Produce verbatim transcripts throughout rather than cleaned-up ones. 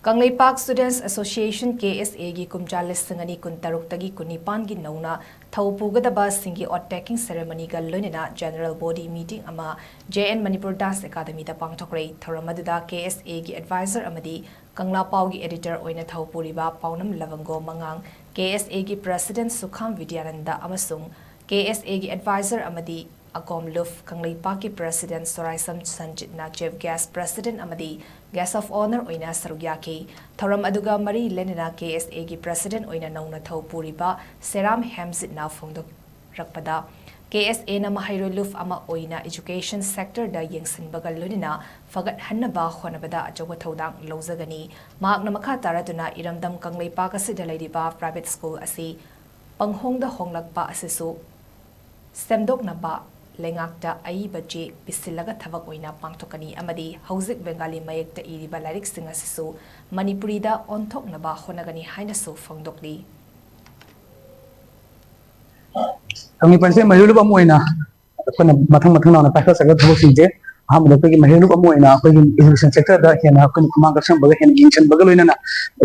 Kangleipak Students Association, K S A ꯒꯤ ꯀꯨꯝꯖꯥ ꯂꯤꯁꯤꯡ ꯑꯅꯤ ꯀꯨꯟꯇꯔꯨꯛꯇꯒꯤ ꯀꯨꯟꯅꯤꯄꯥꯟꯒꯤ ꯅꯧꯅ ꯊꯧ ꯄꯨꯒꯗꯕꯁꯤꯡꯒꯤ oath taking ceremony ꯒ ꯂꯣꯏꯅꯅ general body meeting ꯑꯃ J N Manipur Dance Academy ꯗ ꯄꯥꯡꯊꯣꯛꯈ꯭ꯔꯦ꯫ ꯊꯧꯔꯝ ꯑꯗꯨꯗ K S A ꯒꯤ advisor ꯑꯃꯗꯤ ꯀꯪꯂꯥ ꯄꯥꯎꯒꯤ editor ꯑꯣꯏꯅ ꯊꯧ ꯄꯨꯔꯤꯕ ꯄꯥꯎꯅꯝ ꯂꯕꯪꯒꯣ ꯃꯉꯥꯡ, K S A ꯒꯤ president ꯁꯨꯈꯥꯝ ꯕꯤꯗ꯭ꯌꯥꯅꯟꯗ ꯑꯃꯁꯨꯡ K S A ꯒꯤ advisor ꯑꯃꯗꯤ ꯑꯀꯣꯝ ꯂꯨꯞ ꯀꯪꯂꯩꯄꯥꯛꯀꯤ president ꯁꯣꯔꯥꯏꯁꯝ ꯁꯟꯖꯤꯠꯅ chief guest president ꯑꯃꯗꯤ guest of honour ꯑꯣꯏꯅ ꯁꯔꯨꯛ ꯌꯥꯈꯤ꯫ ꯊꯧꯔꯝ ꯑꯗꯨꯒ ꯃꯔꯤ ꯂꯩꯅꯅ K S A ꯒꯤ president ꯑꯣꯏꯅ ꯅꯧꯅ ꯊꯧ ꯄꯨꯔꯤꯕ ꯁꯦꯔꯥꯝ ꯍꯦꯝꯖꯤꯠꯅ ꯐꯣꯡꯗꯣꯛꯂꯛꯄꯗ, K S A ꯅ ꯃꯍꯩꯔꯣꯏ ꯂꯨꯞ ꯑꯃ ꯑꯣꯏꯅ education sector ꯗ ꯌꯦꯡꯁꯤꯟꯕꯒ ꯂꯣꯏꯅꯅ ꯐꯒꯠꯍꯟꯅꯕ ꯍꯣꯠꯅꯕꯗ ꯑꯆꯧꯕ ꯊꯧꯗꯥꯡ ꯂꯧꯖꯒꯅꯤ꯫ ꯃꯍꯥꯛꯅ ꯃꯈꯥ ꯇꯥꯔꯗꯨꯅ ꯏꯔꯝꯗꯝ ꯀꯪꯂꯩꯄꯥꯛ ꯑꯁꯤꯗ ꯂꯩꯔꯤꯕ private school ꯑꯁꯤ ꯄꯪꯍꯣꯡꯗ ꯍꯣꯡꯂꯛꯄ ꯑꯁꯤꯁꯨ ꯁꯦꯝꯗꯣꯛꯅꯕ ꯂꯩꯉꯥꯛꯇ ꯑꯏꯕ ꯆꯦ ꯄꯤꯁꯤꯜꯂꯒ ꯊꯕꯛ ꯑꯣꯏꯅ ꯄꯥꯡꯊꯣꯛꯀꯅꯤ ꯑꯃꯗꯤ ꯍꯧꯖꯤꯛ ꯕꯦꯡꯒꯥꯂꯤ ꯃꯌꯦꯛꯇ ꯏꯔꯤꯕ ꯂꯥꯏꯔꯤꯛꯁꯤꯡ ꯑꯁꯤꯁꯨ ꯃꯅꯤꯄꯨꯔꯤꯗ ꯑꯣꯟꯊꯣꯛꯅꯕ ꯍꯣꯠꯅꯒꯅꯤ ꯍꯥꯏꯅꯁꯨ ꯐꯣꯡꯗꯣꯛꯂꯤ꯫ ꯀꯪꯂꯩꯄꯥꯛꯁꯦ ꯃꯍꯩꯔꯣꯏ ꯂꯨꯞ ꯑꯃ ꯑꯣꯏꯅ ꯑꯩꯈꯣꯏꯅ ꯃꯊꯪ ꯃꯊꯪ ꯅꯥꯏꯅ ꯄꯥꯏꯈꯠꯆꯒꯗꯕ ꯊꯕꯛꯁꯤꯡꯁꯦ, ꯑꯍꯥꯟꯕꯗ ꯑꯩꯈꯣꯏꯒꯤ ꯃꯍꯩꯔꯣꯏ ꯂꯨꯞ ꯑꯃ ꯑꯣꯏꯅ ꯑꯩꯈꯣꯏꯒꯤ education sector ꯗ ꯍꯦꯟꯅ ꯑꯩꯈꯣꯏꯅ ꯈꯨꯃꯥꯡ ꯀꯛꯁꯟꯕꯒ ꯍꯦꯟꯅ ꯌꯦꯡꯁꯤꯟꯕꯒ ꯂꯣꯏꯅꯅ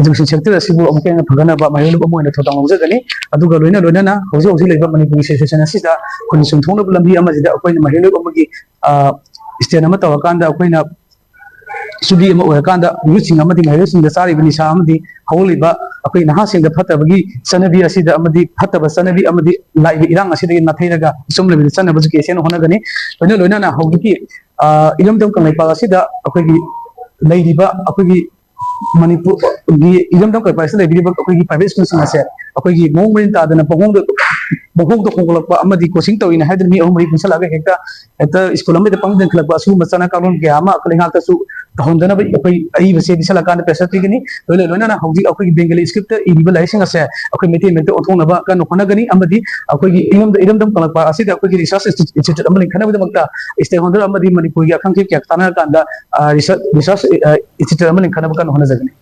education sector ꯑꯁꯤꯕꯨ ꯑꯃꯨꯛꯀ ꯍꯦꯟꯅ ꯐꯒꯠꯅꯕ ꯃꯍꯩꯔꯣꯏ ꯂꯨꯞ ꯑꯃ ꯑꯣꯏꯅ ꯊꯧꯗꯥꯡ ꯂꯧꯖꯒꯅꯤ꯫ ꯑꯗꯨꯒ ꯂꯣꯏꯅ ꯂꯣꯏꯅꯅ ꯍꯧꯖꯤꯛ ꯍꯧꯖꯤꯛ ꯂꯩꯕ ꯃꯅꯤꯄꯨꯔꯒꯤ situation ꯑꯁꯤꯗ ꯈꯨꯟ ꯆꯨꯝꯊꯣꯛꯅꯕ ꯂꯝꯕꯤ ꯑꯃꯁꯤꯗ ꯑꯩꯈꯣꯏꯅ ꯃꯍꯩꯔꯣꯏ ꯂꯨꯞ ꯑꯃꯒꯤ stand ꯑꯃ ꯇꯧꯔꯀꯥꯟꯗ ꯑꯩꯈꯣꯏꯅ ꯁꯨꯕꯤ ꯑꯃ ꯑꯣꯏꯔꯀꯥꯟꯗ youth ꯁꯤꯡ ꯑꯃꯗꯤ ꯃꯍꯩꯔꯣꯏꯁꯤꯡꯗ ꯆꯥꯔꯤꯕ ꯅꯤꯁꯥ ꯑꯃꯗꯤ ꯍꯧꯔꯤꯕ ꯑꯩꯈꯣꯏ ꯅꯍꯥꯁꯤꯡꯗ ꯐꯠꯇꯕꯒꯤ ꯆꯠꯅꯕꯤ ꯑꯁꯤꯗ ꯑꯃꯗꯤ ꯐꯠꯇꯕ ꯆꯠꯅꯕꯤ ꯑꯃꯗꯤ ꯂꯥꯛꯏꯕ ꯏꯔꯥꯡ ꯑꯁꯤꯗꯒꯤ ꯅꯥꯊꯩꯔꯒ ꯑꯆꯨꯝ ꯂꯝꯕꯤꯗ ꯆꯠꯅꯕꯁꯨ K S A ꯅ ꯍꯣꯠꯅꯒꯅꯤ꯫ ꯂꯣꯏꯅ ꯂꯣꯏꯅꯅ ꯍꯧꯖꯤꯛꯀꯤ, ꯑ, ꯏꯔꯝꯗꯝ ꯀꯪꯂꯩꯄꯥꯛ ꯑꯁꯤꯗ ꯑꯩꯈꯣꯏꯒꯤ ꯂꯩꯔꯤꯕ ꯑꯩꯈꯣꯏꯒꯤ ꯃꯅꯤꯄꯨꯔꯒꯤ ꯏꯔꯝꯗꯝ ꯀꯪꯂꯩꯄꯥꯛ ꯑꯁꯤꯗ ꯂꯩꯕꯤꯔꯤꯕ ꯑꯩꯈꯣꯏꯒꯤ private school ꯁꯤꯡ ꯑꯁꯦ ꯑꯩꯈꯣꯏꯒꯤ ꯃꯑꯣꯡ ꯃꯔꯤꯟ ꯇꯥꯗꯅ ꯄꯪꯍꯣꯡꯗ ꯄꯪꯍꯣꯡꯗ ꯍꯣꯡꯒꯠꯂꯛꯄ ꯑꯃꯗꯤ coaching ꯇꯧꯔꯤꯅꯦ ꯍꯥꯏꯗꯨꯅ ꯃꯤ ꯑꯍꯨꯝ ꯃꯔꯤ ꯄꯨꯟꯁꯤꯜꯂꯛꯑꯒ ꯍꯦꯛꯇ ꯍꯦꯛꯇ school ꯑꯃꯗ ꯄꯪ ꯂꯤꯡꯈꯠꯂꯛꯄ ꯑꯁꯤꯒꯨꯝꯕ ꯆꯠꯅ ꯀꯥꯡꯂꯣꯟ ꯀꯌꯥ ꯑꯃ ꯑꯩꯈꯣꯏ ꯂꯩꯉꯥꯛꯇꯁꯨ ꯇꯧꯍꯟꯗꯅꯕ ꯑꯩꯈꯣꯏ ꯑꯏꯕꯁꯦ ꯄꯤꯁꯜꯂꯀꯥꯟꯗ pressure ꯄꯤꯒꯅꯤ꯫ ꯂꯣꯏꯅ ꯂꯣꯏꯅꯅ ꯍꯧꯖꯤꯛ ꯑꯩꯈꯣꯏꯒꯤ Bengali script ꯇ ꯏꯔꯤꯕ ꯂꯥꯏꯔꯤꯛꯁꯤꯡ ꯑꯁꯦ ꯑꯩꯈꯣꯏ ꯃꯩꯇꯩ ꯃꯌꯦꯛꯇ ꯑꯣꯟꯊꯣꯛꯅꯕ ꯀꯟꯅ ꯍꯣꯠꯅꯒꯅꯤ ꯑꯃꯗꯤ ꯑꯩꯈꯣꯏꯒꯤ ꯏꯔꯝꯗ-, ꯏꯔꯝꯗꯝ ꯀꯪꯂꯩꯄꯥꯛ ꯑꯁꯤꯗ ꯑꯩꯈꯣꯏꯒꯤ research institu-, institute ꯑꯃ ꯂꯤꯡꯈꯠꯅꯕꯒꯤꯗꯃꯛꯇ stakeholder ꯑꯃꯗꯤ ꯃꯅꯤꯄꯨꯔꯒꯤ ꯑꯈꯪ ꯑꯍꯩ ꯀꯌꯥ ꯇꯥꯟꯅꯔꯀꯥꯟꯗ, ꯑ, research, research, ꯑ, institute ꯑꯃ ꯂꯤꯡꯈꯠꯅꯕ ꯀꯟꯅ ꯍꯣꯠꯅꯖꯒꯅꯤ꯫